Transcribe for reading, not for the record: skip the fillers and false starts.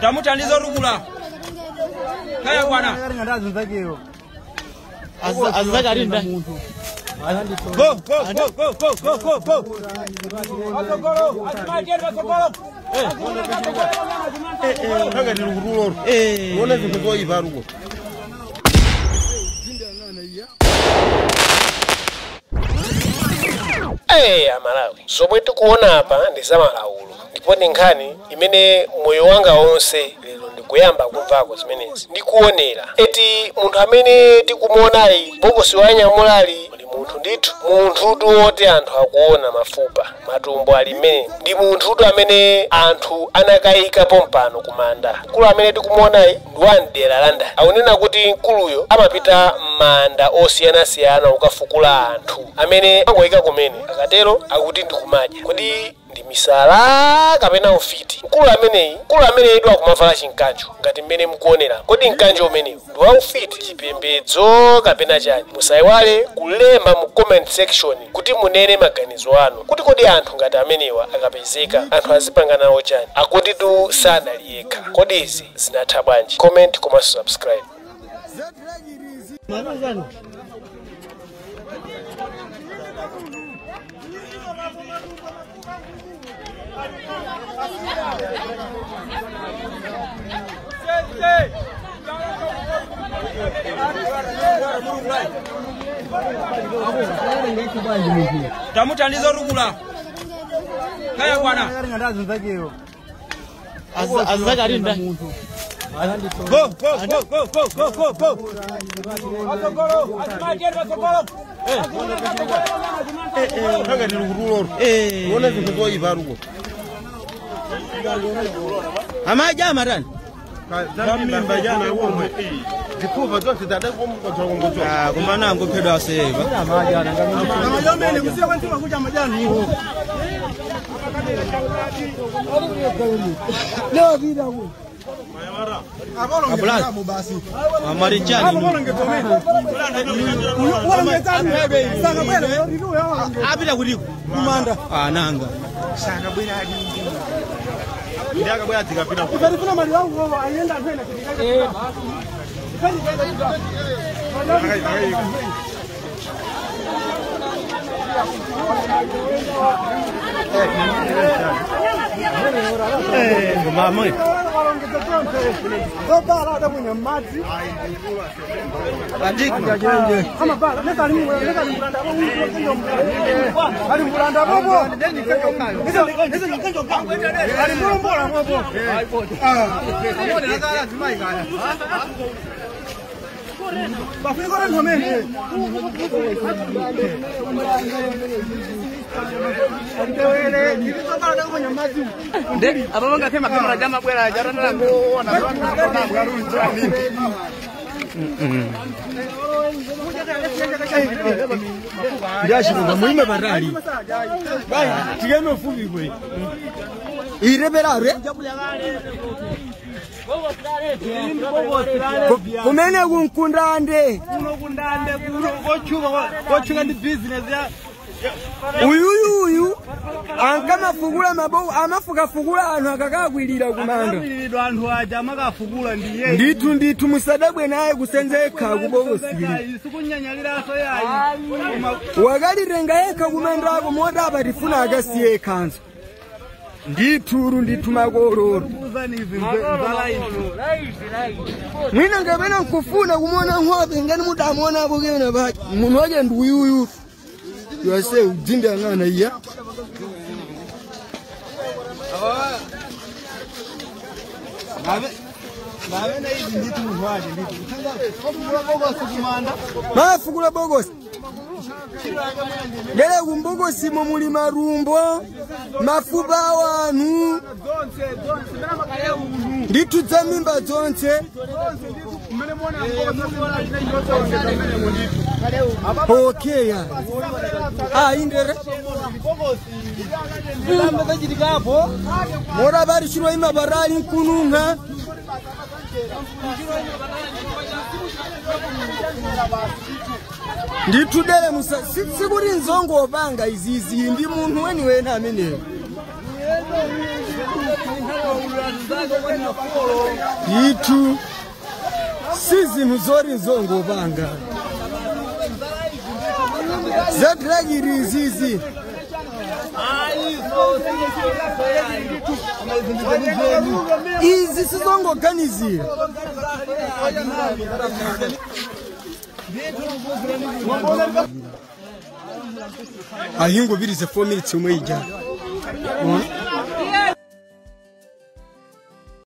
Tamuthandiza rukula. Kaya bwana. Azakarinda. Go go go go go go go go. Pasogolo, azimaiteri pasogolo. Nanga ndiri kutuloro. Uone zinthu zoyipa ruko. Amalawi zomwe tikuona apa ndi za malawulo ndipo ndi nkhani imene moyo wanga wonse lero ndikuyamba kumvako zimenezi ndikuonera eti munthu amene tikumuonayi bokosi wanyamulali ndi munthu ndithu munthutu woti anthu akuona mafupa matumbo ali mmene ndi munthutu amene anthu anakayika pompano kumanda. Mkulu amene tikumuonayi ndi wa mdera la Ndani. Akunena kuti mkuluyo amapita m'manda osiyanasiyana kukafukula anthu amene angoyika kumene akatero akuti ndikumadya. Kodi ndi misala kapena ufiti? Mkulu ameneyi akumavala chinkanjo ngati mmene mukuonera. Kodi mkanjo umenewu ndi wa ufiti, chipembedzo kapena chani? Musayiwale kulemba mu comment section kuti munene maganizo anu kuti kodi anthu ngati amenewa akapezeka anthu azipanga nawo chani? Akuti tu sanali yekha. Kodi izi zinatha bwanji? Comment komanso subscribe. Tamuthandiza rukula. Kaya bwana. Azakarinda. Go go go go go go go go. Pasogolo, azimaiteri pasogolo. Nanga ndiri kutuloro. Uone zinthu zoyipa ruko. Amaja marani. Zamimba jana womwe. Zikuva zonse zadakongodzwa. Ah, kumana ngophedwa aseva. Amajani kusiya kwantima kuja amajani iwo. Leo vida huyu. Abula. Amarichani. Apita kuliko kumanda. Ah, nanga. Saka bwera adi. Ndaka bwera tikapita. Ukarifuna mali wangu wao ayenda kwenda kidikaje. Mama. Ndashikuka muime barali tigeme fupi kwe ireberare kumene kunkundande kunokundande kochuka ndi business ya uyuyuyu ankamafukula mabowu amafukafukula anthu akakakwilira kumanda anthu aja amakafukula ndiye ndithu ndithu musadabwe naye kusenza yekha kubokosili sikunyanyaliraso yayi wakalitenga yekha kumandako motapa tifuna akasiye yekhanso ndithuru ndithu makoloro mwina ngapena nkufuna kumuona nkhope ngani mudamuonapo kena pake munthu wake ndi uyuyu yose udzinde ang'ana iya mafukula bokosi ngele kumbokosimo muli marumbo mafupa awanu ndithu dza mimba dzonse. Okay ya. Ah indere. Mora bari shiro ima barali nkununga. Nditudele musa sikuri nzongo opanga izizi ndi munthu weni wena ameneyo. Itu si zinthu zoti nzongopanga zadrakiri izizi. Izi sizongoganizira. Ahingobirize 4 minutes yomwe ija.